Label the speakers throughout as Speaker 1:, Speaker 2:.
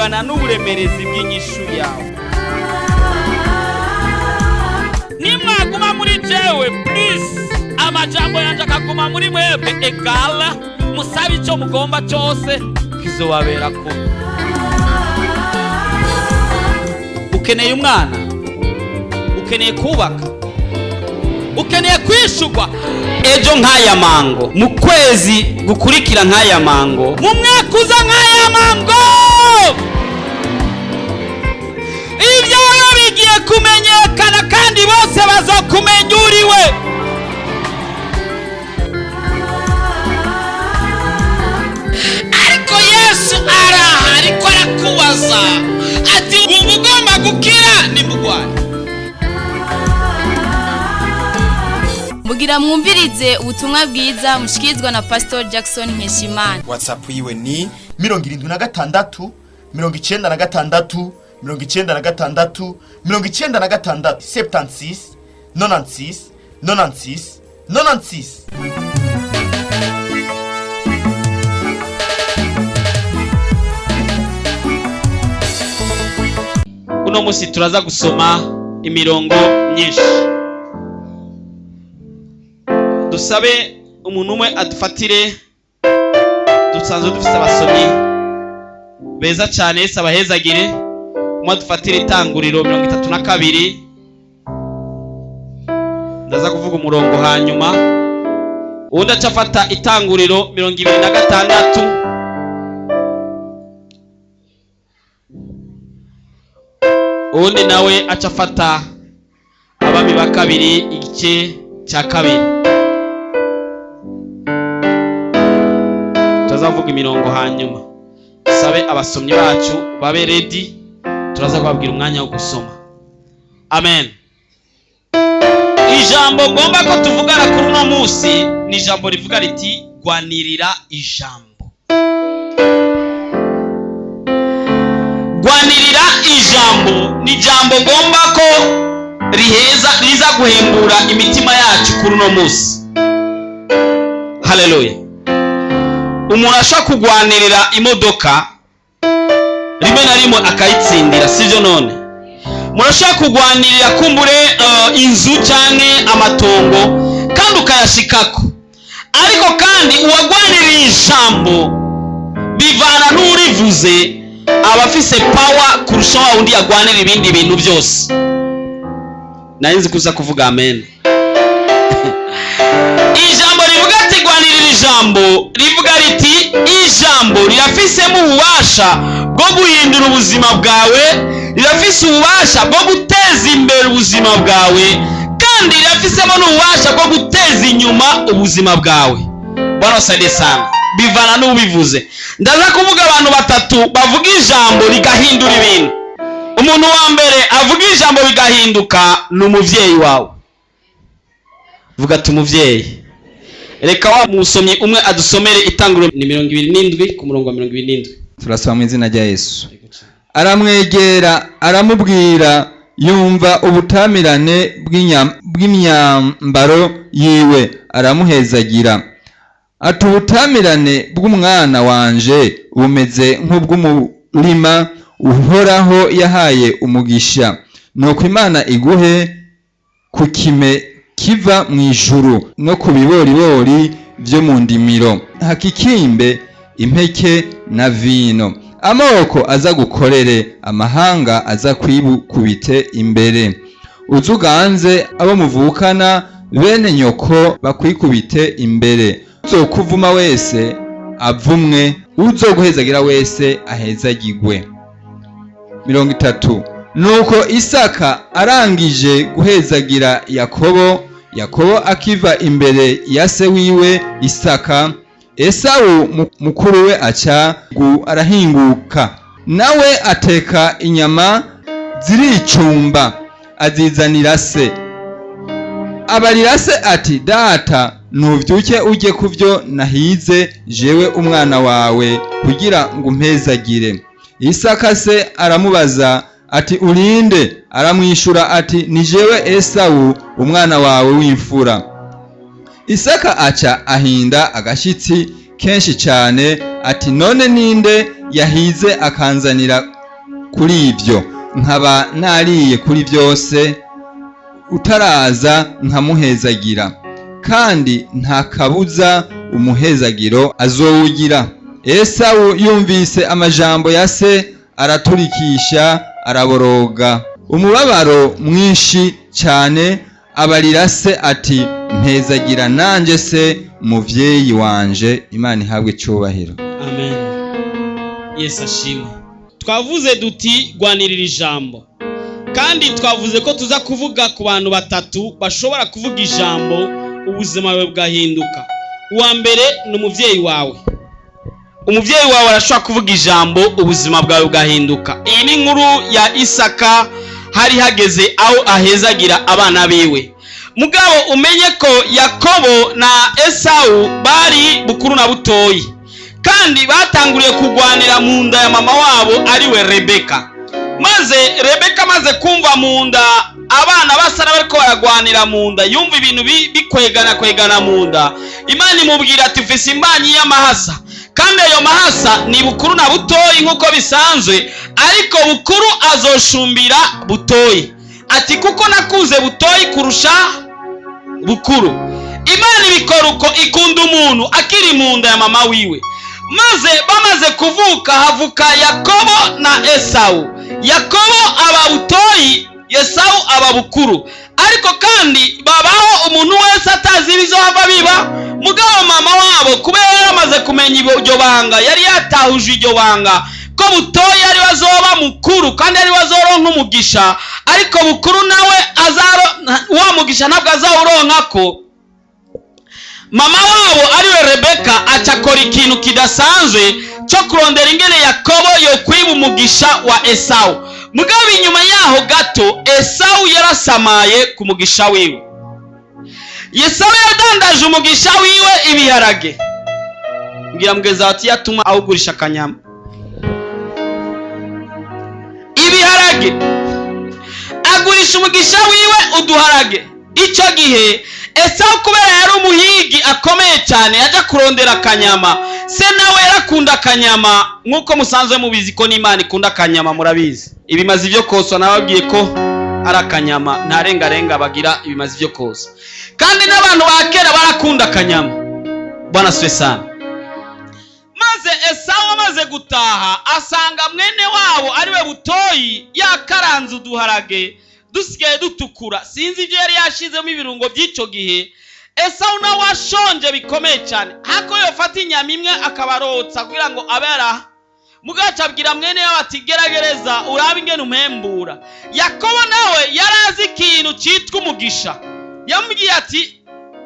Speaker 1: Bungana n'uburemerezi bw'inyishu yawe. Nimwaguma muri jewe, please, amajambo yanjye akaguma muri mwebwe, egala musabe icyo mugomba cyose, kizobabera ko. Ukeneye umwana, ukeneye kubaka, ukeneye kwishurwa ejo nk'aya mango, mu kwezi gukurikira nk'aya mango, mu mwaka uza nk'aya mango. Ibyawe bigiye kumenyekana kandi bose bazokumenya uriwe. Ariko Yesu araha, ariko arakubaza ati: "Wumva ugomba gukira nimugwaye?"
Speaker 2: Mugira mwumvirize ubutumwa bwiza mushikirizwa na Pastor Jackson Nkeshimana.
Speaker 3: WhatsApp yiwe ni
Speaker 4: 76 96 96 96, 76 96 96 96.
Speaker 1: Uno munsi turaza gusoma imirongo myinshi. Dusabe umuntu umwe adufatire. Dusanzwe dufite abasomyi beza cyane, Yesu abahezagire. Umwe adufatire Itanguriro 32. Ndaza kuvuga umurongo, hanyuma uwundi aca afata Itanguriro 26. Uwundi nawe aca afata Abami ba Kabiri igice cya 2. Turazavuga imirongo, hanyuma sabe abasomyi bacu babe ready. Turaza kubabwira umwanya wo gusoma. Amen. Ijambo ngomba ko tuvugana kuri uno munsi ni ijambo rivuga riti: "Gwanirira ijambo." Gwanirira ijambo ni ijambo ngomba ko riheza riza guhembura imitima yacu kuri uno munsi. Haleluya! Umuntu ashobora kugwanirira imodoka, rimwe na rimwe akayitsindira, sibyo? None murashobora kugwanirira kumbure inzu canke amatongo kandi ukayashikako. Ariko kandi uwagwaniriye ijambo, bivana n'urivuze, aba afise power kurusha wa wundi yagwanira ibindi bintu byose. Nari nzi kuza kuvuga amen. Ijambo rivuga ati "Gwanirira ijambo", rivuga riti ijambo rirafisemo ububasha bwo guhindura ubuzima bwawe, rirafise ububasha bwo guteza imbere ubuzima bwawe, kandi rirafisemo n'ububasha bwo guteza inyuma ubuzima bwawe. Bwana wasaidie sana. Bivana n'ubivuze. Ndaza kuvuga abantu batatu bavuga ijambo rigahindura ibintu. Umuntu wa mbere avuga ijambo bigahinduka ni umuvyeyi wawe. Vuga ati "Umuvyeyi". Reka wa musomyi umwe adusomere Itanguriro ni 27 ku murongo wa 27.
Speaker 5: Turasoma mu izina rya Yesu. Aramwegera, aramubwira, yumva ubutamirane bw'imyambaro yiwe, aramuhezagira ati: "Ubutamirane bw'umwana wanje bumeze nk'ubw'umurima Uhoraho yahaye umugisha. Nuko Imana iguhe ku kime kiva mu ijuru no ku biboribori byo mu ndimiro, hakikimbe impeke na vino. Amoko aza gukorere, amahanga aza kwibukubite imbere. Uzuganze abo muvukana, bene nyoko bakwikubite imbere. Uzokuvuma wese avumwe, uzoguhezagira wese ahezagigwe." 30. Nuko Isaka arangije guhezagira Yakobo, Yakobo akiva imbere ya se wiwe Isaka, Esawu mukuru we aca arahinguka, nawe ateka inyama ziricumba, azizanira se. Abarira se ati: "Data, nuvyuke ujye kuvyo nahize jewe umwana wawe, kugira ngo umpezagire." Isaka se aramubaza ati: "Urinde?" Aramwishura ati: "Ni jewe Esawu, umwana wawe w'imfura." Isaka aca ahinda agashitsi kenshi cyane ati: "None ninde yahize akanzanira?" Kuri ibyo nkaba nariye kuri byose utaraza nkamuhezagira, kandi nta kabuza umuhezagiro azowugira. Esawu yumvise amajambo ya se, araturikisha, araboroga umubabaro mwinshi cyane, abarira se ati: "Mpezagira nanjye se, muvyeyi wanje." Imana ihabwe icyubahiro.
Speaker 1: Amen. Yesu ashimwe. Twavuze duti: "Rwanirira ijambo." Kandi twavuze ko tuza kuvuga ku bantu batatu bashobora kuvuga ijambo, ubuzima bwawe bugahinduka. Uwa mbere ni umubyeyi wawe. Umubyeyi wawe arashobora kuvuga ijambo, ubuzima bwawe bugahinduka. Iyi ni inkuru ya Isaka. Hari hageze aho ahezagira abana biwe. Mugabo umenye ko Yakobo na Esawu bari bukuru na butoyi, kandi batanguriye kurwanira mu nda ya mama wabo, ariwe Rebeka. Maze Rebeka amaze kumva mu nda abana basa n'abariko baragwanira mu nda, yumva ibintu bikwegana kwegana mu nda, Imana imubwira ati: "Ufise imbanyi y'amahasa, kandi ayo mahasa ni bukuru na butoyi nk'uko bisanzwe, ariko bukuru azoshumbira butoyi." Ati: "Kuko nakuze butoyi kurusha bukuru." Imana ibikora uko, ikunda umuntu akiri mu nda ya mama wiwe. Maze bamaze kuvuka, havuka Yakobo na Esawu. Yakobo aba butoyi, Esawu aba bukuru. Ariko kandi babaho umuntu wese atazi ibizohava biba. Mugabo mama wabo, kubera yari amaze kumenya iryo banga, yari yatahuje iryo banga ko butoyi ari we azoba mukuru kandi ari we azoronka umugisha, ariko bukuru nawe azaro wa mugisha ntabwo azawuronka. Ko mama wabo ariwe Rebeka aca akora ikintu kidasanzwe cyo kurondera ingene Yakobo yo kwiba umugisha wa Esawu. Mugabo inyuma yaho gato, Esawu yarasamaye ku mugisha wiwe. Esawu yadandaje umugisha wiwe ibiharage. Mbwira mugenzi wawe ati: "Yatuma awugurisha akanyama." Ibiharage, agurisha umugisha wiwe uduharage. Icyo gihe Esawu, kubera yari umuhigi akomeye cyane, yajya kurondera akanyama. Se nawe yarakunda akanyama, nk'uko musanzwe mubizi ko n'Imana ikunda akanyama. Murabizi ibimazi byo koswa, nababwiye ko ari akanyama, nta rengarenga bagira ibimazi byo kosa. Kandi n'abantu ba kera barakunda akanyama. Bwana asifiwe sana. Maze Esawu amaze gutaha, asanga mwene wabo ariwe butoyi yakaranze uduharage dusigaye dutukura. Sinzi ibyo yari yashizemo ibirungo by'icyo gihe. Esawu nawe ashonje bikomeye cyane, hako yofata inyama imwe akabarotsa kugira ngo abe yaraha. Mugaca abwira mwene wabo ati: "Geragereza urabe ingene umpembura." Yakobo nawe yari azi ikintu cyitwa umugisha. Yamubwiye ati: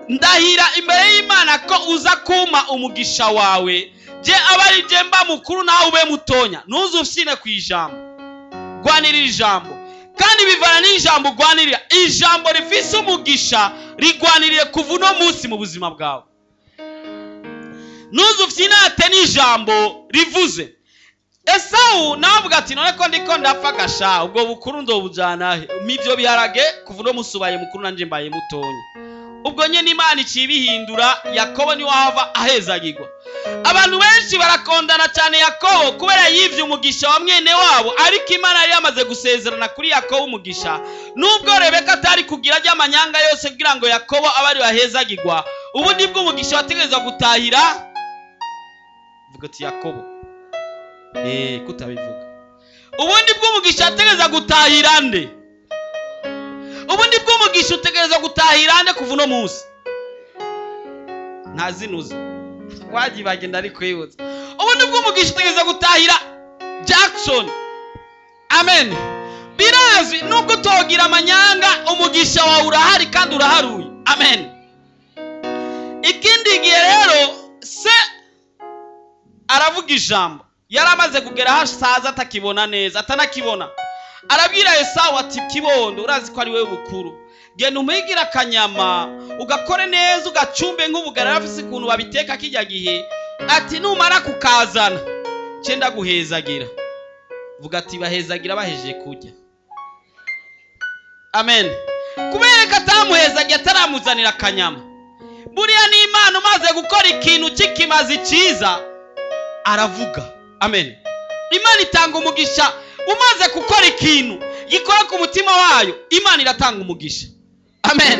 Speaker 1: "Ndahira imbere y'Imana ko uza kumpa umugisha wawe, je aba ari je mba mukuru, nawe ube mutonya." Ntuze ufyine ku ijambo. Rwanirira ijambo, kandi bivana n'ijambo urwanirira. Ijambo rifise umugisha rigwaniriye kuva uno munsi mu buzima bwawe. Ntuze ufyinate n'ijambo rivuze. Esawu nawe avuga ati: "None ko ndiko ndapfa gasha, ubwo bukuru ndobujana he? Mivyo biharage, kuva uno munsi ubaye mukuru, nanje mbaye mutonya." Ubwo nyene Imana iciye ibihindura. Yakobo niwe ahava ahezagirwa. Abantu benshi barakondana cyane Yakobo kubera yivye umugisha wa mwene wabo, ariko Imana yari yamaze gusezerana kuri Yakobo umugisha. Nubwo Rebeka atari kugira ry'amanyanga yose kugira ngo Yakobo abe ari ahezagirwa, ubu nibwo umugisha wategerezwa gutahira. Vuga ati: "Yakobo." Kutabivuga, ubundi bw'umugisha wategereza gutahira nde? Ubundi bw'umugisha utegereza gutahira nde kuva uno munsi? Ntazinuza wagiye bagenda ari kwibutsa. Ubundi bw'umugisha utegereza gutahira Jackson. Amen. Birazwi, nubwo utogira amanyanga, umugisha wawe urahari kandi uraharuye. Amen. Ikindi gihe rero, se aravuga ijambo. Yari amaze kugera aho asaza, atakibona neza, atanakibona. Arabwira Esawu ati: "Kibondo, urazi ko ari wowe bukuru, genda umuhigire akanyama, ugakore neza, ugacumbe nk'ubugari." Afise ukuntu babiteka kijya gihe. Ati: "Numara kukazana, cenda guhezagira." Vuga ati: "Bahezagira bahejeje kurya." Amen. Kubera ko atamuhezagiye ataramuzanira akanyama. Buriya n'Imana, umaze gukora ikintu cy'ikimazi cyiza, aravuga amen. Imana itanga umugisha. Umaze gukora ikintu gikora ku mutima wayo, Imana iratanga umugisha. Amen.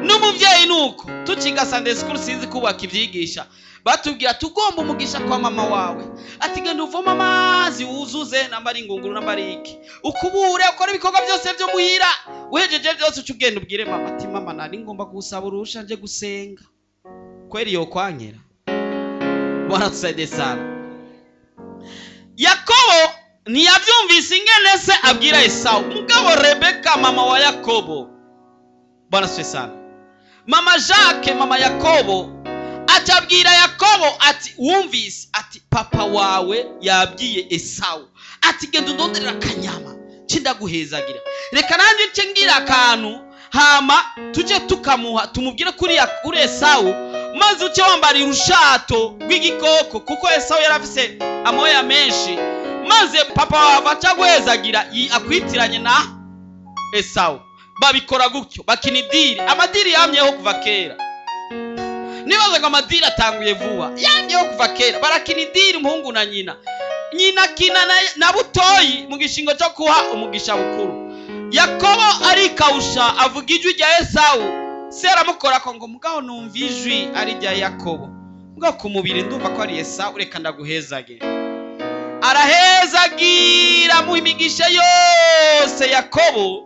Speaker 1: N'umubyeyi nuko tukiga Sunday school, sinzi kubaka ibyigisha, batubwira tugomba umugisha kwa mama wawe, ati genda uvome amazi wuzuze, namba ari ingunguru, namba ari iki, ukubure, ukore ibikorwa byose byo muhira. Uhejeje byose, uca ugenda ubwire mama ati: "Mama, nari ngomba gusaba uruhusha nje gusenga." Kweri yokwankira? Bwana tusaidie sana. Yakobo ntiyabyumvise ingene se abwira Esawu. Mugabo Rebeka, mama wa Yakobo, Bwana tusaidie sana, mama Jacques, mama Yakobo, acabwira Yakobo ati: "Wumvise?" Ati: "Papa wawe yabwiye Esawu ati: 'Genda undonderera akanyama cindaguhezagira.' Reka nanjye nce ngira akantu, hama tujye tukamuha, tumubwire kuri Esawu, maze uce wambara urushato rw'igikoko, kuko Esawu yari afise amoya menshi, maze papa wawe aca guhezagira akwitiranye na Esawu." Babikora gutyo, bakina idiri. Amadiri yamyeho kuva kera. Nibaza ngo amadiri atanguye vuba, yamyeho kuva kera. Barakina idiri, umuhungu na nyina. Nyina akina na butoyi mu gishingo cyo kuha umugisha bukuru. Yakobo arikawusha, avuga ijwi rya Esawu. Se aramukora ko ngo: "Mugabo numva ijwi ari rya Yakobo, mugabo ku mubiri ndumva ko ari Esawu. Reka ndaguhezage." Arahezagira, amuha imigisha yose Yakobo.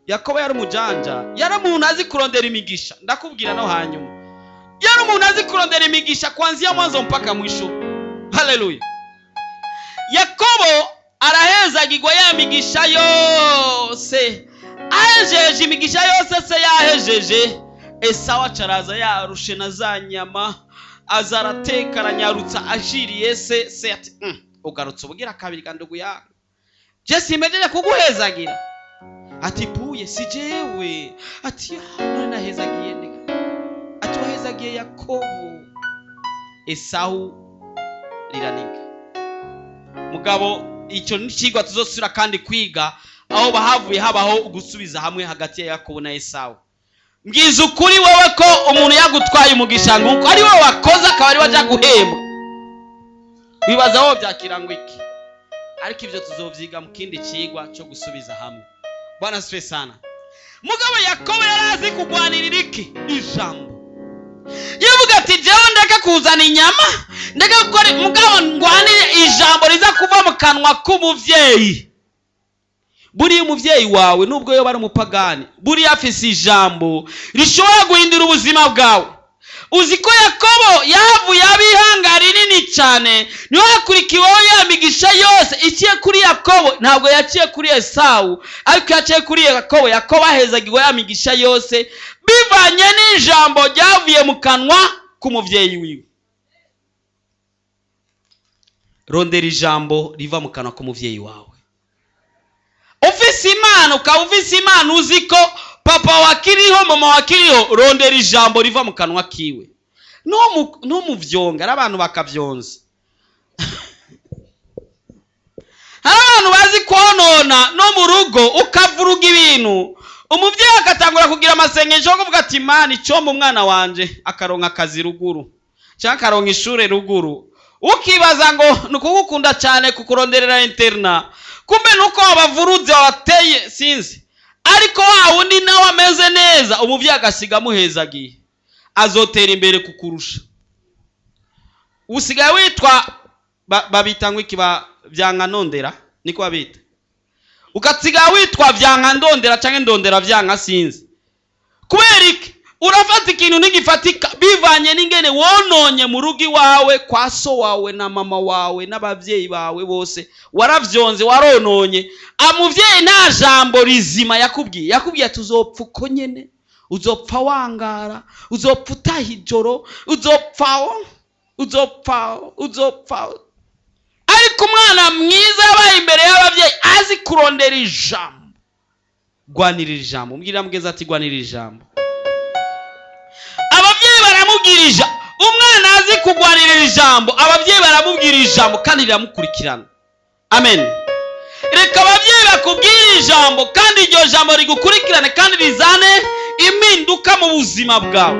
Speaker 1: Yakobo yari umujanja, yari umuntu azi kurondera imigisha. Ndakubwira no hanyuma, yari umuntu azi kurondera imigisha kuanzia mwanzo mpaka mwisho. Haleluya! Yakobo arahezagirwa ya migisha yose. Ahejeje imigisha yose se yahejeje, Esawu acaraza yarushe na za nyama, aza arateka, aranyarutsa, ashiriye se. Se ati: Ugarutse ubugira kabiri kandi uguyaga, je simejeje kuguhezagira?" Ati: "Puye, si jewe." Ati: "Ah, none nahezagiye nde?" Ati: "Wahezagiye Yakobo." Esawu riraniga. Mugabo icyo ni ikigwa tuzosubira kandi kwiga, aho bahavuye habaho gusubiza hamwe hagati ya Yakobo na Esawu. Mbwiza ukuri wowe ko umuntu yagutwaye umugisha nguko, ari wowe wakoze, akaba ari we ajya guhembwa, wibaza wowe byakira ngo iki? Ariko ibyo tuzovyiga mu kindi cigwa cyo gusubiza hamwe. Bwana asifiwe sana. Mugabo Yakobo yari azi kugwanirira iki? Ijambo. Yavuga ati: "Jewe ndeka kuzana inyama, ndeka gukora, mugabo ngwanire ijambo riza kuva mu kanwa k'umuvyeyi." Buriya umuvyeyi wawe, nubwo yoba ari umupagani, buriya afise ijambo rishobora guhindura ubuzima bwawe. Uzi ko Yakobo yahavuye abihanga rinini cyane? Niho hakurikiweho ya migisha yose iciye kuri Yakobo. Ntabwo yaciye kuri Esawu, ariko yaciye kuri Yakobo. Yakobo ahezagirwa ya migisha yose bivanye n'ijambo ryavuye mu kanwa k'umuvyeyi wiwe. Rondera ijambo riva mu kanwa k'umuvyeyi wawe. Ufise Imana, ukaba ufise Imana, uzi ko papa wakiriho, mama wakiriho, rondera ijambo riva mu kanwa kiwe. Ntumuvyonga. Ari abantu bakavyonza, hari abantu bazi konona no mu rugo, ukavuruga ibintu, umubyeyi agatangura kugira amasengesho yo kuvuga ati: "Imana, icomba umwana wanje akaronka akazi ruguru cyangwa akaronka ishure ruguru." Ukibaza ngo ni ukugukunda cyane kukuronderera internat, kumbe nuko wabavuruze, wabateye, sinzi. Ariko wa wundi nawe ameze neza, umubyeyi agasiga amuhezagiye, azotera imbere kukurusha. Usigaye witwa babita ngo iki? Ba Vyanka-ndondera, niko babita. Ugasigaye witwa Vyanka-ndondera cyangwa Ndondera Vyanka, sinzi. Kubera iki? Urafata ikintu ntigifatika, bivanye n'ingene wononye mu rugo iwawe, kwa so wawe na mama wawe n'ababyeyi bawe bose. Waravyonze, warononye. Amuvyeyi nta jambo rizima yakubwiye. Yakubwiye ati: "Uzopfa uko nyene, uzopfa wangara, uzopfa utaha ijoro, uzopfa, uzopfa, uzopfa." Ariko umwana mwiza yabaye imbere y'ababyeyi azi kurondera ijambo. Gwanirira ijambo. Mbwira mugezi ati: "Gwanirira ijambo." Ababyeyi baramubwira ijambo. Umwana azi kugwanirira ijambo, ababyeyi baramubwira ijambo kandi riramukurikirana. Amen. Reka ababyeyi bakubwire ijambo, kandi iryo jambo rigukurikirane kandi rizane impinduka mu buzima bwawe.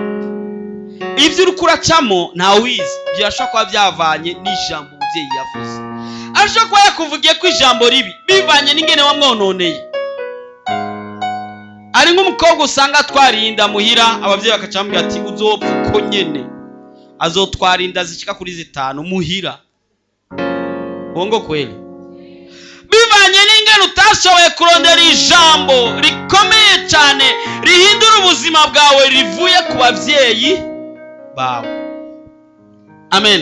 Speaker 1: Ibyo uri kuracamo ntawizi, birashobora kuba byavanye n'ijambo umubyeyi yavuze. Ashobora kuba yakuvugiye ko ijambo ribi bivanye n'ingene wamwononeye. Ari nk'umukobwa usanga atwariye inda muhira, ababyeyi bakaca bamubwira ati uzopfa uko nyene, azotwara inda zishika kuri 5 muhira. Bongo kweli, bivanye n'ingene utashoboye kurondera ijambo rikomeye cyane rihindura ubuzima bwawe rivuye ku babyeyi bawe. Amen.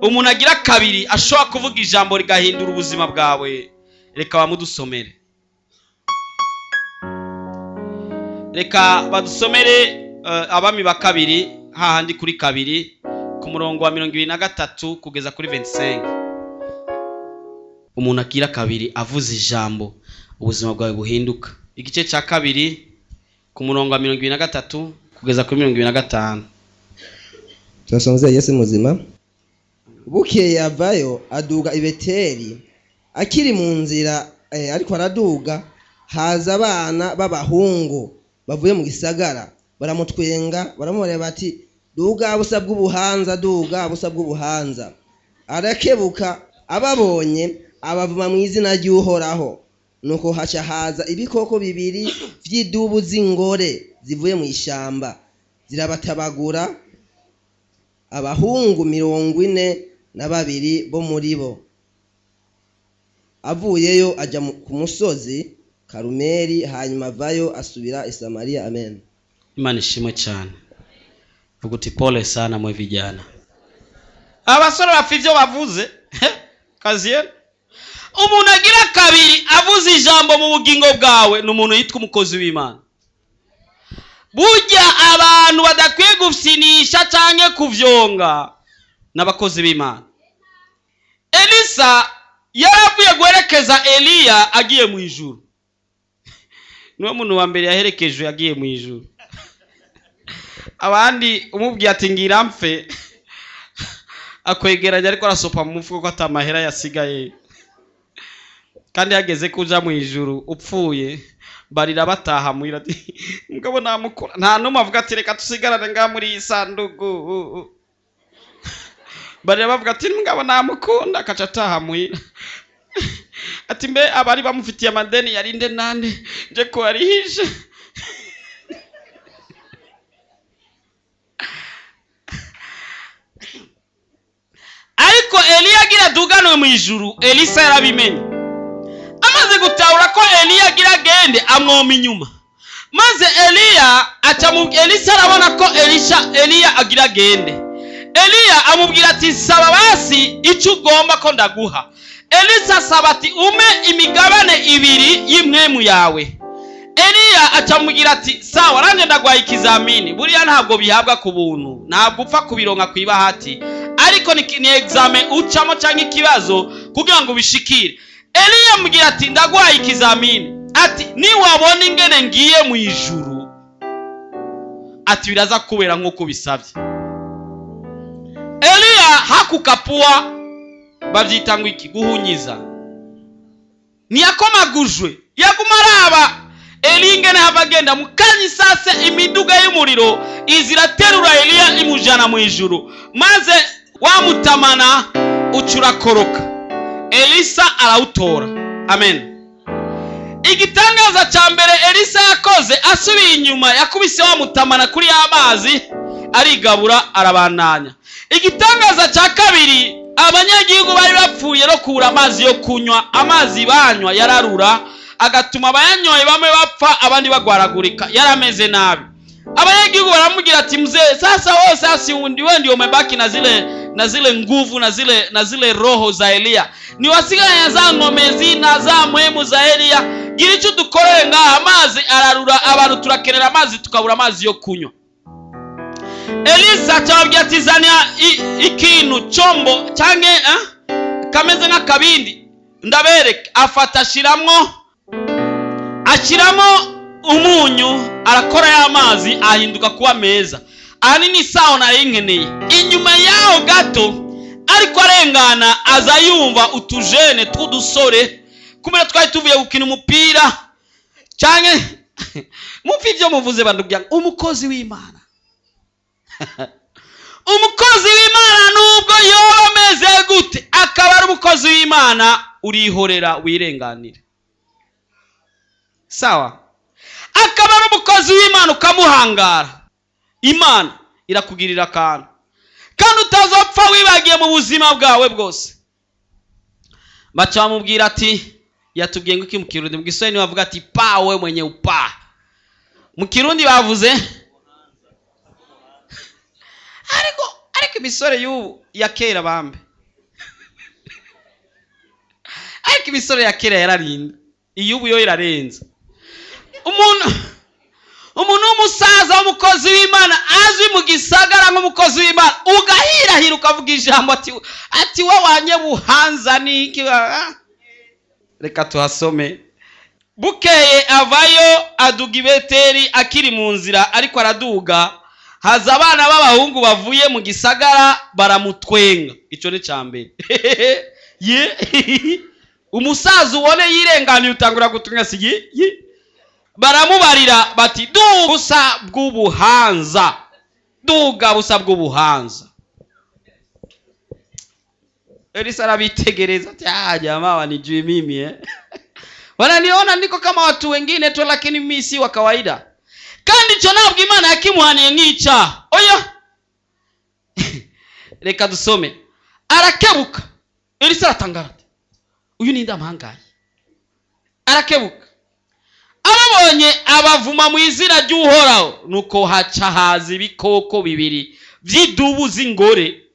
Speaker 1: Umuntu agira kabiri ashobora kuvuga ijambo rigahindura ubuzima bwawe, reka bamudusomere, reka badusomere Abami ba kabiri hahandi kuri 2 ku murongo wa 23 kugeza kuri 25. Umuntu agira kabiri avuze ijambo ubuzima bwawe buhinduka. Igice cya 2 ku murongo wa 23 kugeza kuri 25.
Speaker 3: Turasomze Yesu muzima. Bukeye avayo aduga i Beteli, akiri mu nzira ariko araduga, haza abana b'abahungu bavuye mu gisagara, baramutwenga baramubwira bati duga busa bw'ubuhanza, duga busa bw'ubuhanza. Arakebuka ababonye abavuma mu izina ry'Uhoraho. Nuko haca haza ibikoko bibiri vy'idubu z'ingore zivuye mu ishamba, zirabatabagura abahungu 42 bo muri bo. Avuyeyo aja ku musozi Karumeli, hanyuma avayo asubira i Samariya. Amen.
Speaker 1: Imana ishimwe cyane. Vuga uti pole sana mwe vijana. Abasore bafite ivyo bavuze kaziye. Umuntu agira kabiri avuze ijambo mu bugingo bwawe ni umuntu yitwa umukozi w'Imana. Burya abantu badakwiye gufyinisha canke kuvyonga n'abakozi b'Imana. Elisa yaravuye guherekeza Eliya agiye mu ijuru. Niwe muntu wa mbere yaherekejwe agiye mu ijuru. Abandi umubwiye ati ngira mpfe, akwegeranya ariko arasopa mu mufuko ko atamahera yasigaye. Kandi yageze kuja mu ijuru upfuye, barira bataha muhira ati mugabo namukura. Nta numwe avuga ati reka tusigarane ngaha muri iyi sandugu. Barira bavuga ati mugabo namukunda, akaca ataha muhira. Ati mbe abari bamufitiye amadeni yarinde nande nje kuarihisha. Ariko Eliya agira aduganwe mu ijuru, Elisa yarabimenye. Amaze gutahura ko Eliya agira agende, amwoma inyuma. Maze Eliya aca mu, Elisa arabona ko Eliya agira agende. Eliya amubwira ati saba basi icyo ugomba ko ndaguha. Elisa asaba ati ume imigabane 2 y'imwemu yawe. Eliya aca amubwira ati sawa, nanjye ndaguhaye ikizamini. Buriya ntabwo bihabwa ku buntu, ntabwo upfa kubironka ku ibahati, ariko ni examen ucamo cyangwa ikibazo kugira ngo ubishikire. Eliya amubwira ati ndaguhaye ikizamini, ati niwabona ingene ngiye mu ijuru, ati biraza kubera nk'uko bisabye. Eliya hakukapua, bavyita ngo iki? Guhunyiza. Ntiyakomagujwe, yaguma araba Eliya ingene hava agenda. Mukanya isase imiduga y'umuriro iziraterura Eliya imujana mu ijuru, maze wamutamana ucurakoroka. Elisa arawutora. Amen. Igitangaza cya mbere Elisa yakoze asubiye inyuma, yakubise wamutamana kuri ya mazi arigabura arabandanya. Igitangaza cya kabiri, abanyagihugu bari bapfuye no kubura amazi yo kunywa. Amazi banywa yararura agatuma abayanyoye bamwe bapfa abandi bagwaragurika, yarameze nabi. Abanyagihugu baramubwira ati mzee, sasa wewe sasa wewe ndio umebaki na zile nguvu na zile roho za Eliya, ni wasigaye za ngomezi na za muhemu za Eliya, gira icyo dukorere ngaha, amazi ararura abantu turakenera amazi tukabura amazi yo kunywa. Elisa acababwira ati zana ikintu chombo canke kameze nk'akabindi ndabereke. Afata ashiramwo umunyu, arakora ya mazi ahinduka kuba meza. Ahanini sawo nari nkeneye. Inyuma yaho gato ariko arengana aza yumva utujene tw'udusore, kumera twari tuvuye gukina umupira canke mupfa ivyo muvuze bandugira umukozi w'Imana. Umukozi w'Imana nubwo yoba ameze gute, akaba ari umukozi w'Imana, urihorera wirenganire. Sawa, akaba ari umukozi w'Imana ukamuhangara, Imana irakugirira akantu kandi utazopfa wibagiye mu buzima bwawe bwose. Baca bamubwira ati, yatubwiye ngo iki mu Kirundi? Mu Giswahili bavuga ati pa we mwenye upa. Mu Kirundi bavuze, ariko imisore y'ubu, ya kera bambe, ariko imisore ya kera yararinda, iy'ubu yo irarenza. Umuntu w'umusaza w'umukozi w'Imana azwi mu gisagara nk'umukozi w'Imana, ugahirahira ukavuga ijambo ati we wanye buhanza niki? Reka tuhasome. Bukeye avayo aduga i Beteli. Akiri mu nzira ariko araduga, haza abana b'abahungu bavuye mu gisagara baramutwenga. Icyo ni cya mbere. Ye, umusaza ubone yirenganiye, utangura gutwenga si ye ye. Baramubarira bati: "Duga busa bw'ubuhanza, duga busa bw'ubuhanza." Elisa arabitegereza ati: "Ah, jamaa wanijui mimi eh? Wananiona niko kama watu wengine tu, lakini mimi si wa kawaida." Kandi icyo ntabwo Imana yakimuhaniye nk'icyaha, oya. Reka dusome. Arakebuka, Elisa aratangara ati: "Uyu ni ndamuhangaye?" Arakebuka, ababonye abavuma mu izina ry'Uhoraho. Nuko haca haza ibikoko bibiri by'idubu z'ingore,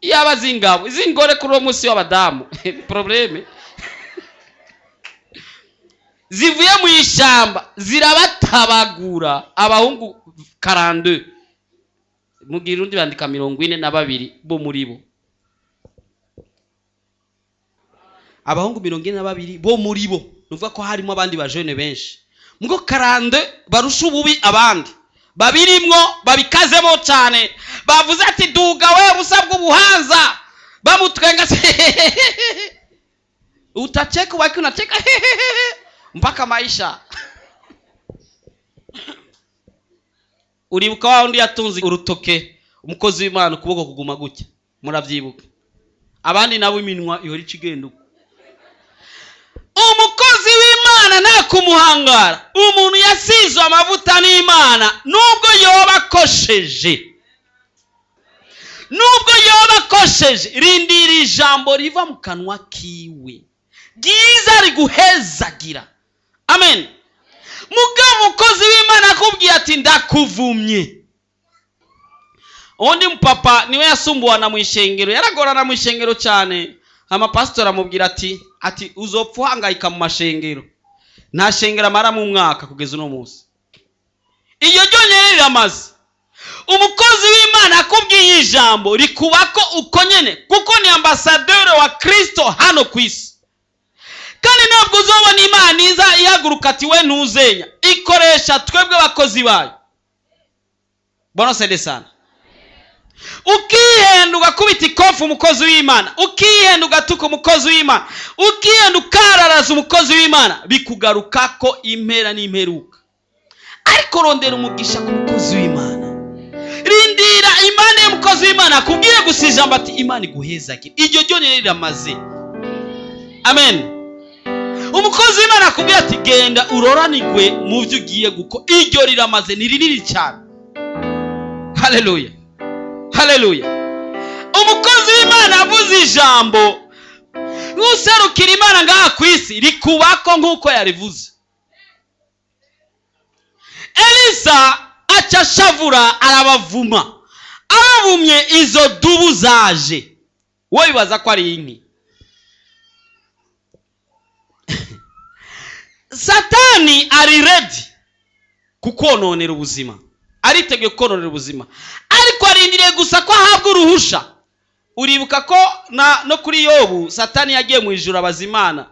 Speaker 1: yaba z'ingabo, z'ingore kuri uwo munsi w'abadamu, problème, zivuye mu ishyamba zirabatabagura, abahungu 42. Mu Kirundi bandika 42 bo muri bo, abahungu 42 bo muri bo. Nuvuga ko harimo abandi bajene benshi, ngo 42 barusha ububi abandi, babirimwo babikazemo cyane. Bavuze ati: "Duga we busa bw'ubuhanza." Bamutwenga se, utacheka waki unacheka mpaka maisha. Uribuka wa wundi yatunze urutoke umukozi w'Imana, ukuboko kuguma gutya? Murabyibuka? Abandi nabo iminwa ihora ica igenda uko. Umukozi w'Imana nta kumuhangara. Umuntu yasizwe amavuta n'Imana, nubwo yoba akosheje, nubwo yoba akosheje, rindira ijambo riva mu kanwa kiwe ryiza riguhezagira. Amen. Mugabo umukozi w'Imana akubwiye ati: "Ndakuvumye." Undi mupapa niwe yasumbuwana mu ishengero, yaragorana mu ishengero cyane. Amapasitori amubwira ati: "Uzopfa uhangayika mu mashengero." Nta shengero amara mu mwaka kugeza uno munsi. Iyo ryonyine riramaze. Umukozi w'Imana akubwiye ijambo rikubako uko nyene, kuko ni ambasaderi wa Kristo hano ku isi. Kandi ntabwo uzobona Imana iza ihaguruka ati: "We ntuzenya." Ikoresha twebwe abakozi bayo. Bwana sede sana. Ukihenda ugakubita ikofu umukozi w'Imana, ukihenda ugatuka umukozi w'Imana, ukihenda ukararaza umukozi w'Imana, bikugarukako impera n'imperuka. Ariko rondera umugisha ku mukozi w'Imana, rindira impande y'umukozi w'Imana akubwire gusa ijambo ati: "Imana iguhezagire." Iryo ryonyine riramaze. Amen. Umukozi w'Imana akubwira ati: "Genda uroranigwe mu byo ugiye gukora." Iryo riramaze, ni rinini cyane. Haleluya, haleluya. Umukozi w'Imana avuze ijambo nk'userukira Imana ngaha ku isi, rikubako nk'uko yarivuze. Elisa aca ashavura, arabavuma. Abavumye, izo dubu zaje, wowe bibaza ko ari inki. Satani ari ready kukononera ubuzima, ariteguye kukononera ubuzima, ariko arindiriye gusa ko ahabwa uruhusha. Uribuka ko na no kuri Yobu, Satani yagiye mu ijuru abaza Imana,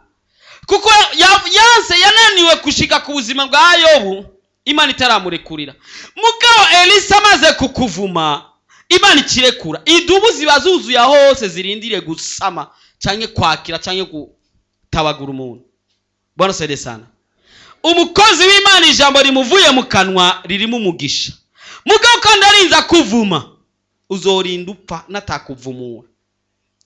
Speaker 1: kuko yanse, yananiwe gushika ku buzima bwa Yobu Imana itaramurekurira. Mugabo Elisa amaze kukuvuma, Imana ikirekura idubu ziba zuzuye aho hose, zirindiriye gusama canke kwakira canke gutabagura umuntu. Bwana saide sana. Umukozi w'Imana, ijambo rimuvuye mu kanwa ririmo umugisha. Mugabo kandi arinze akuvuma. Uzorinda upfa natakuvumura.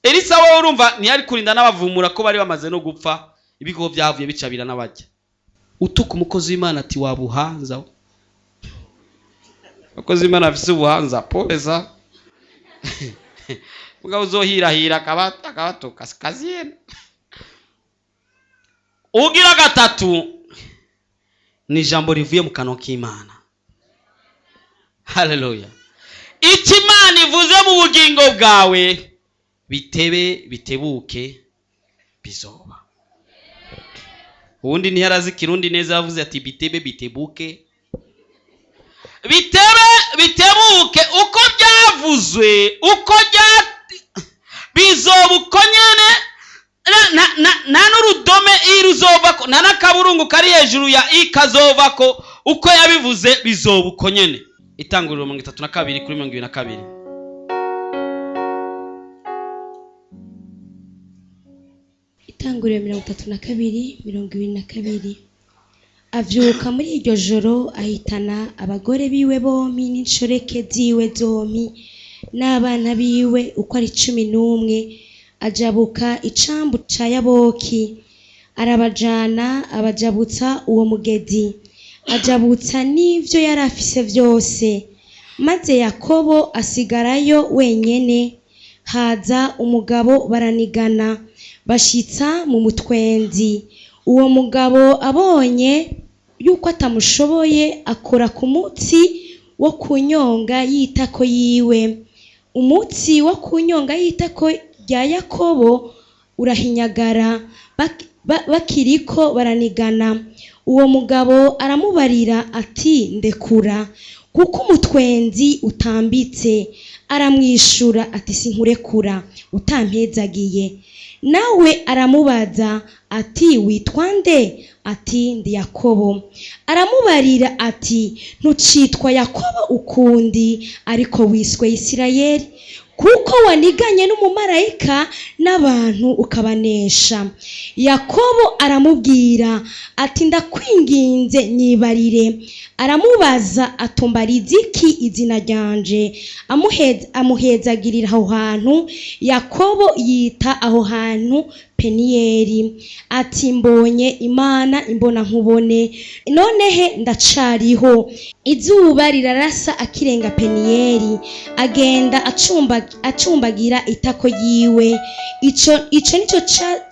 Speaker 1: Elisa wowe urumva ntiyari kurinda n'abavumura ko bari bamaze no gupfa, ibikoko byavuye bicabira n'abajya. Utuka umukozi w'Imana ati wabuhanza. Abakozi b'Imana bafise ubuhanza poleza. Mugabo uzohirahira akabatuka kazi. Ugira gatatu ni ijambo rivuye mu kanwa k'Imana. Haleluya. Icyo Imana ivuze mu bugingo bwawe bitebe bitebuke bizoba. Ubundi ntiyarazi Kirundi neza, yavuze ati bitebe bitebuke. Bitebe bitebuke uko byavuzwe, uko bya bizoba uko nyene. Nta n'urudome i ruzovako, nta n'akaburungu kari hejuru ya i kazovako, uko yabivuze bizoba uko nyene. Itanguriro 32 kuri 22.
Speaker 6: Itanguriro 32 22. Avyuka muri iryo joro ahitana abagore biwe bompi n'inshoreke ziwe zompi n'abana biwe uko ari 11, ajabuka icambu ca Yaboki, arabajana abajabutsa uwo mugezi, ajabutsa n'ivyo yari afise vyose. Maze Yakobo asigarayo wenyene, haza umugabo baranigana, bashitsa mu mutwenzi. Uwo mugabo abonye yuko atamushoboye, akora ku mutsi wo kunyonga y'itako yiwe. Umutsi wo kunyonga y'itako rya Yakobo urahinyagara, bakiriko baranigana. Uwo mugabo aramubarira ati ndekura, kuko umutwenzi utambitse. Aramwishura ati sinkurekura utampezagiye. Nawe aramubaza ati witwa nde? Ati ndi Yakobo. Aramubarira ati ntucitwa Yakobo ukundi, ariko wiswe Isirayeli, kuko waniganye n'umumarayika n'abantu ukabanesha. Yakobo aramubwira ati ndakwinginze nyibarire. Aramubaza atumbariza iki izina ryanje? Amuhezagirira aho hantu. Yakobo yita aho hantu Peniyeli, ati mbonye Imana imbona nkubone, nonehe ndacariho. Izuba rirarasa akirenga Peniyeli, agenda acumbagira itako yiwe. Ico nico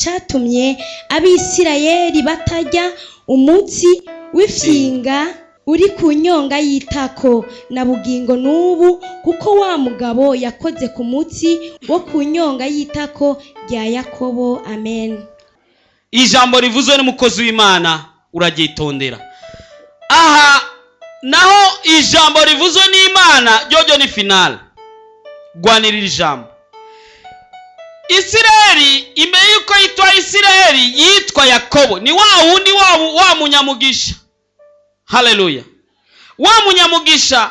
Speaker 6: catumye Abisirayeli batarya umutsi w'ifyinga uri ku nyonga y'itako na bugingo n'ubu, kuko wa mugabo yakoze ku mutsi wo ku nyonga y'itako rya Yakobo. Amen.
Speaker 1: Ijambo rivuzwe n'umukozi w'Imana uraryitondera. Aha naho ijambo rivuzwe n'Imana ryojo ni finale. Gwanirira ijambo. Isirayeli imbere yuko yitwa Isirayeli yitwa Yakobo, ni wa wundi wa munyamugisha. Haleluya. Wa munyamugisha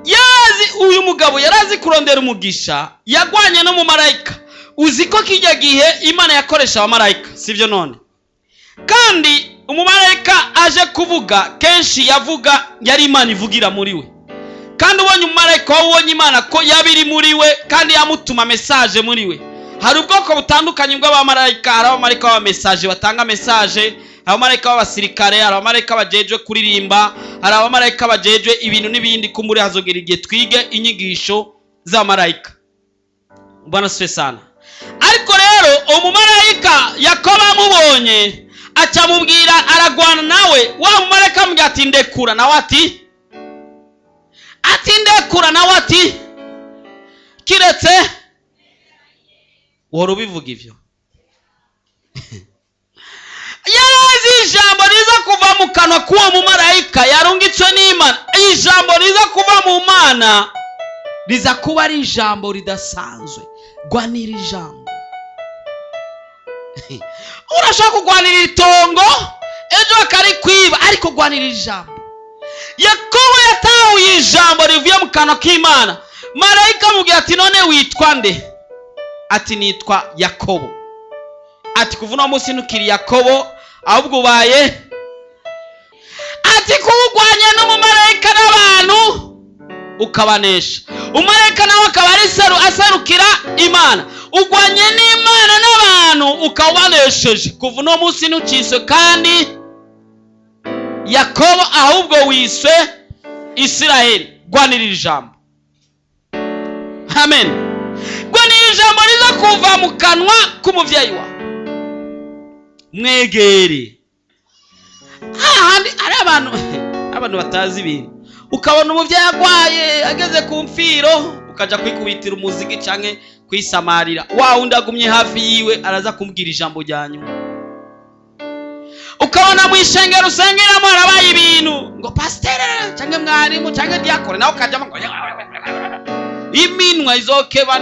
Speaker 1: yazi, uyu mugabo yarazi kurondera umugisha, yagwanye no mu marayika. Uzi ko kijya gihe Imana yakoresha abamarayika, sivyo none? Kandi umumarayika aje kuvuga kenshi yavuga yari Imana ivugira muri we. Kandi ubonye umumarayika wowe ubonye Imana ko yabiri muri we, kandi yamutuma message muri we. Hari ubwoko butandukanye bw'abamarayika. Hari abamarayika b'aba message batanga message, hari abamarayika b'abasirikare, hari abamarayika bajejwe kuririmba, hari abamarayika bajejwe ibintu n'ibindi. Kumbure hazogera igihe twige inyigisho z'abamarayika. Bwana siwe sana. Ariko rero umumarayika Yakobo amubonye acamubwira, aragwana nawe. Wa mumarayika amubwira ati ndekura, nawe ati ndekura, nawe ati kiretse wari ubivuga ivyo. Yarazi ijambo riza kuva mu kanwa k'uwo mumarayika yarungitswe n'Imana. Ijambo riza kuva mu Mana riza kuba ari ijambo ridasanzwe. Gwanira ijambo. Urashaka kugwanira itongo ejo bakarikwiba, ariko gwanira ijambo. Yakobo yatahuye ijambo rivuye mu kanwa k'Imana. Marayika amubwira ati none witwa nde? Ati nitwa Yakobo. Ati kuva uno munsi ntukiri Yakobo, ahubwo ubaye. Ati kuwugwanya n'umumarayika n'abantu ukabanesha. Umumarayika nawe akaba ari aserukira Imana. Ugwanye n'Imana n'abantu ukaba ubanesheje. Kuva uno munsi ntuciswe kandi Yakobo, ahubwo wiswe Isiraheli. Gwanirira ijambo. Amen. Gwanirira ijambo riza kuva mu kanwa k'umubyeyi wawe. Mwegere hahandi hari abantu batazi ibintu. Ukabona umubyeyi agwaye ageze ku mfiro, ukaja kwikubitira umuziki canke kwisamarira. Wa wundi agumye hafi yiwe araza kumbwira ijambo rya nyuma. Ukabona mu ishengero usengeramo harabaye ibintu, ngo pasiteri canke mwarimu canke diakone, nawe ukajamo ngo iminwa izokeba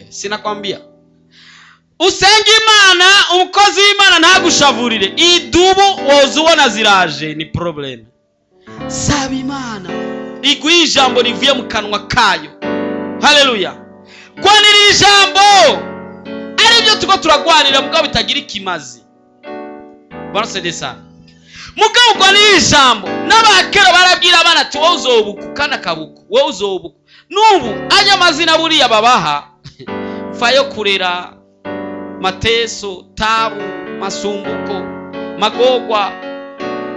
Speaker 1: sinakwambia usenge Imana, umukozi w'Imana ntagushavurire. Idubu woza ubona ziraje, ni problème. Saba Imana iguhe ijambo rivuye mu kanwa kayo. Haleluya. Gwanira ijambo. Aribyo tuko turagwanira, mugabo bitagira ikimazi. Bwana sana, mugabo gwanira ijambo. N'abakera barabwira abana ati: "Wowe uzobuku kandi akabuku, wowe uzobuku." N'ubu aya mazina buriya babaha fayo kurera Mateso, Tabu, Masumbuko, Magogwa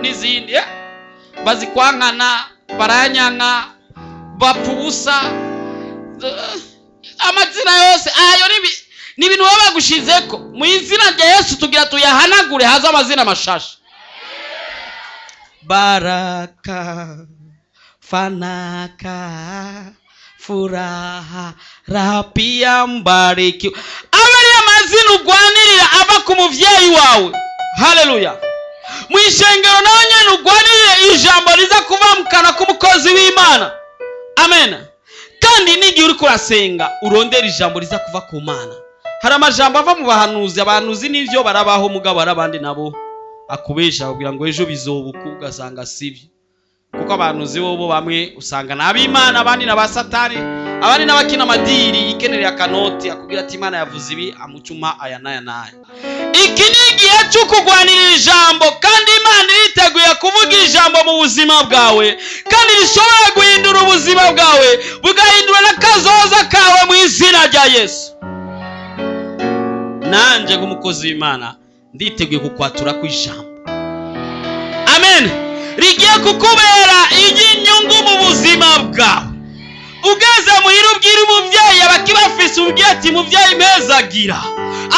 Speaker 1: n'izindi, bazikwankana, baranyanka, bapfa ubusa. Amazina yose ayo ni ibintu baba bagushizeko. Mu izina rya Yesu tugira tuyahanagure, haze amazina mashasha: Baraka, Fanaka, Furaha, Rapia, Mbarikiwa. Aba ari amazina ugwanirira ava ku muvyeyi wawe. Haleluya. Mu ishengero nawe nyene ugwanirire ijambo riza kuva mu kanwa k'umukozi w'Imana. Amen. Kandi n'igihe uriko urasenga, urondera ijambo riza kuva ku Mana. Hari amajambo ava mu bahanuzi. Abahanuzi n'ivyo barabaho, mugabo hari abandi nabo akubesha kugira ngo ejo bizobuka, ugasanga sibyo. Kuko abahanuzi bobo bamwe usanga ni ab'Imana, abandi ni aba Satani, abandi n'abakina amadiri ikenereye akanoti, akubwira ati: "Imana yavuze ibi, amucuma aya n'aya n'aya." Iki ni igihe cyo kurwanirira ijambo, kandi Imana iriteguye kuvuga ijambo mu buzima bwawe, kandi rishobora guhindura ubuzima bwawe, bugahindura n'akazoza kawe mu izina rya Yesu. Nanjye nk'umukozi w'Imana nditeguye kukwatura ku ijambo, amen, rigiye kukubera iry'inyungu mu buzima bwawe. Ugeze muhira, ubwira umubyeyi, abakibafise, ubwira ati: "Mubyeyi, mpezagira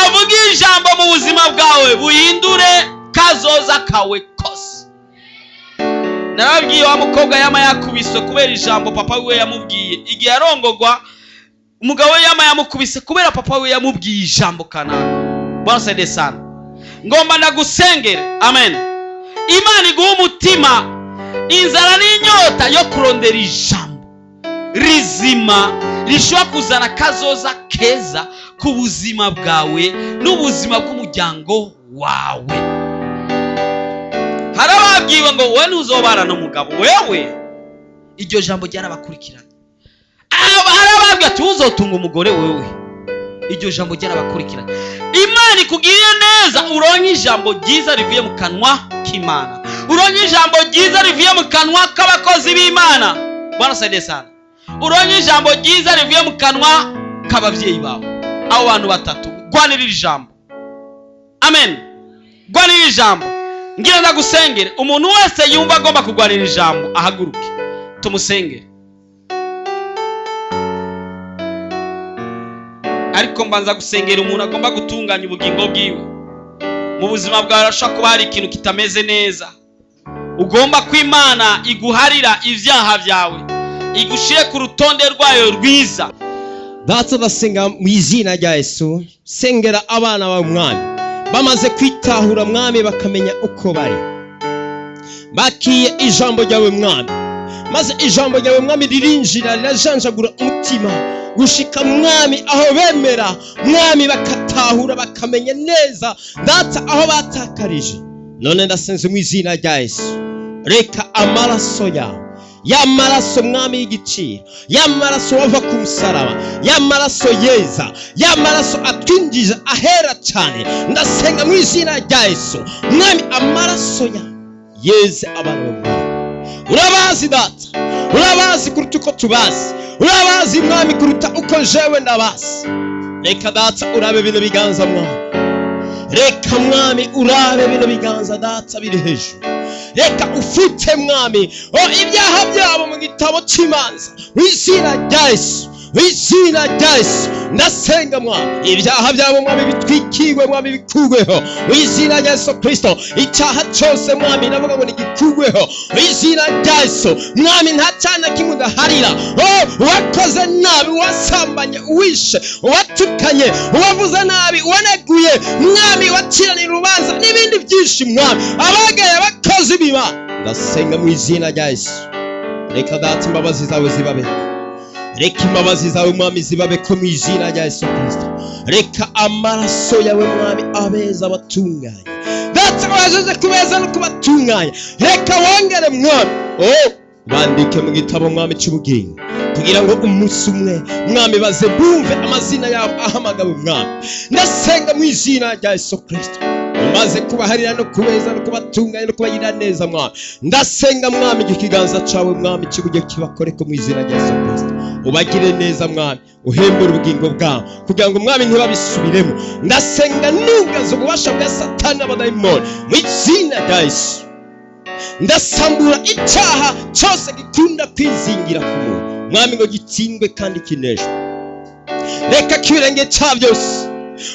Speaker 1: avuga ijambo mu buzima bwawe, buhindure kazoza kawe kose." Narabwiye wa mukobwa yama yakubiswe kubera ijambo papa wiwe yamubwiye igihe yarongogwa. Umugabo we yama yamukubise kubera papa we yamubwiye ijambo kanaka. Bwana saide sana. Ngomba ndagusengere. Amen. Imana iguha umutima, inzara n'inyota yo kurondera ijambo rizima rishobora kuzana kazoza keza ku buzima bwawe n'ubuzima bw'umuryango wawe. Hari ababwiwe ngo: "Wowe ntuzobana n'umugabo wewe." Iryo jambo ryarabakurikiranye. Hari ababwiwe ati: "Uzotunga umugore wewe." Iryo jambo ryarabakurikiranye. Imana ikugiriye neza, uronke ijambo ryiza rivuye mu kanwa k'Imana, uronke ijambo ryiza rivuye mu kanwa k'abakozi b'Imana. Bwana saidie sana. Uronke ijambo ryiza rivuye mu kanwa k'ababyeyi bawe. Abo bantu batatu, gwanirira ijambo. Amen. Gwanirira ijambo. Ngira ndagusengere. Umuntu wese yumva agomba kurwanira ijambo ahaguruke tumusengere. Ariko mbanza gusengera umuntu agomba gutunganya ubugingo bwiwe. Mu buzima bwawe harashobora kuba hari ikintu kitameze neza, ugomba ko Imana iguharira ibyaha byawe, igushire ku rutonde rwayo rwiza.
Speaker 7: Data, ndasenga mu izina rya Yesu, sengera abana bawe Mwami, bamaze kwitahura Mwami, bakamenya uko bari, bakiye ijambo ryawe Mwami, maze ijambo ryawe Mwami ririnjira, rirajanjagura umutima gushika Mwami aho bemera Mwami, bakatahura, bakamenya neza Data aho batakarije. None ndasenze mu izina rya Yesu, reka amaraso yawe, ya maraso Mwami y'igiciro, ya maraso wava ku musaraba, ya maraso yeza, ya maraso atwinjiza ahera cyane, ndasenga mu izina rya Yesu Mwami, amaraso yawe yeze abantu bawe. Urabazi Data. Urabazi kuruta uko tubazi, urabazi Mwami kuruta uko jewe ndabazi. Reka Data urabe bino biganza, Mwami. Reka Mwami urabe bino biganza, Data, biri hejuru. Reka ufute, Mwami, o ibyaha byabo mu gitabo cy'imanza, mu izina rya Yesu, mu izina rya Yesu. Ndasenga, Mwami, ibyaha byabo, Mwami, bitwikiwe, Mwami, bikugweho mu izina rya Yesu Kristo. Icyaha cyose, Mwami, ndavuga ngo nigikugweho mu izina rya Yesu. Mwami, nta cyaha na kimwe udaharira. Oh, uwakoze nabi, uwasambanye, uwishe, uwatukanye, uwavuze nabi, uwaneguye, Mwami, waciranira urubanza n'ibindi byinshi, Mwami, abagaye, abakozi biba, ndasenga mu izina rya Yesu. Reka Data imbabazi zawe zibabeho. Reka imbabazi zawe, Mwami, zibabeko mu izina rya Yesu Kristo. Reka amaraso yawe, Mwami, abeza, abatunganye. Data, wajeje kubeza no kubatunganya. Reka wongere, Mwami, oh bandike mu gitabo, Mwami, cy'ubugingo, kugira ngo umunsi umwe, Mwami, baze bumve amazina yabo ahamagawe. Mwami, ndasenga mu izina rya Yesu Kristo. Umaze kubaharira no kubeza no kubatunganya no kubagirira neza, Mwami, ndasenga, Mwami, iki kiganza cawe, Mwami, cy'uburyo kibakoreko mu izina rya Yesu Kristo. Ubagire neza, Mwami, uhembure ubugingo bwabo kugira ngo, Mwami, ntibabisubiremo. Ndasenga nugaza ububasha bwa Satani n'abadayimoni mu izina rya Yesu. Ndasambura icyaha cyose gikunda kwizingira ku muntu, Mwami, ngo gitsindwe kandi kineshwe. Reka kibirenge cya byose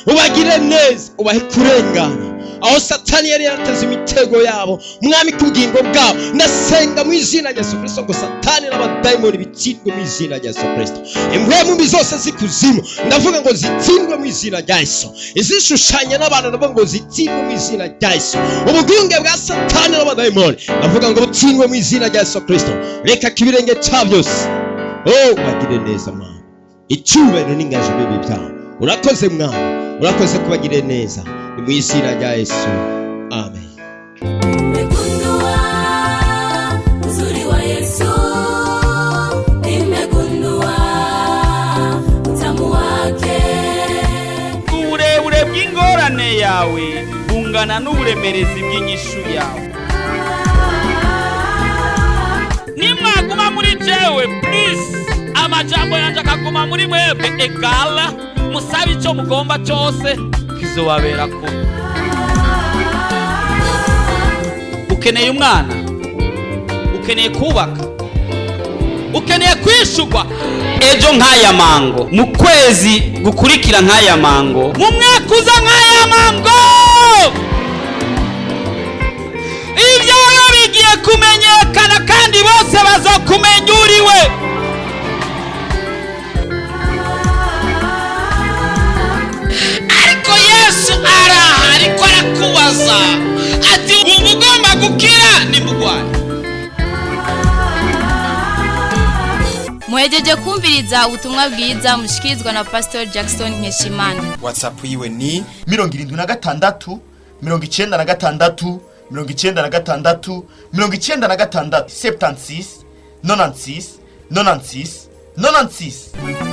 Speaker 7: ubagire neza, ubahe kurengana aho Satani yari yarateze imitego yabo, Mwami, ku bugingo bwabo. Ndasenga mu izina rya Yesu Kristo ngo Satani n'abadayimoni bitsindwe mu izina rya Yesu Kristo. Impwemu mbi zose z'ikuzimu, ndavuga ngo zitsindwe mu izina rya Yesu. Izishushanya n'abantu, ndavuga ngo zitsindwe mu izina rya Yesu. Ubugunge bwa Satani n'abadayimoni, ndavuga ngo butsindwe mu izina rya Yesu Kristo. Reka kibirenge cya byose, oh bagire neza, Mwami. Icyubahiro n'ingajo bibi byawe. Urakoze, Mwami, urakoze kubagire neza. Ni mu izina rya Yesu, amen.
Speaker 8: Nimegundua uzuri wa Yesu, nimegundua utamu wake.
Speaker 1: Uburebure bw'ingorane yawe bungana n'uburemerezi bw'inyishu yawe. Nimwaguma muri jewe plus amajambo yanje akaguma muri mwebwe, égale musabe icyo mugomba cyose, kizobabera kuba. Ukeneye umwana, ukeneye kubaka, ukeneye kwishurwa ejo nk'aya mango, mu kwezi gukurikira nk'aya mango, mu mwaka uza nk'aya mango. Ibyawe bigiye kumenyekana kandi bose bazokumenya uriwe. Ariko Yesu araha, ariko arakubaza ati: "Wumva ugomba gukira nimugwaye?"
Speaker 2: Muhejeje kumviriza ubutumwa bwiza mushikirizwa na Pastor Jackson Nkeshimana.
Speaker 9: WhatsApp yiwe ni
Speaker 4: 76 96 96 96, 76 96 96 96.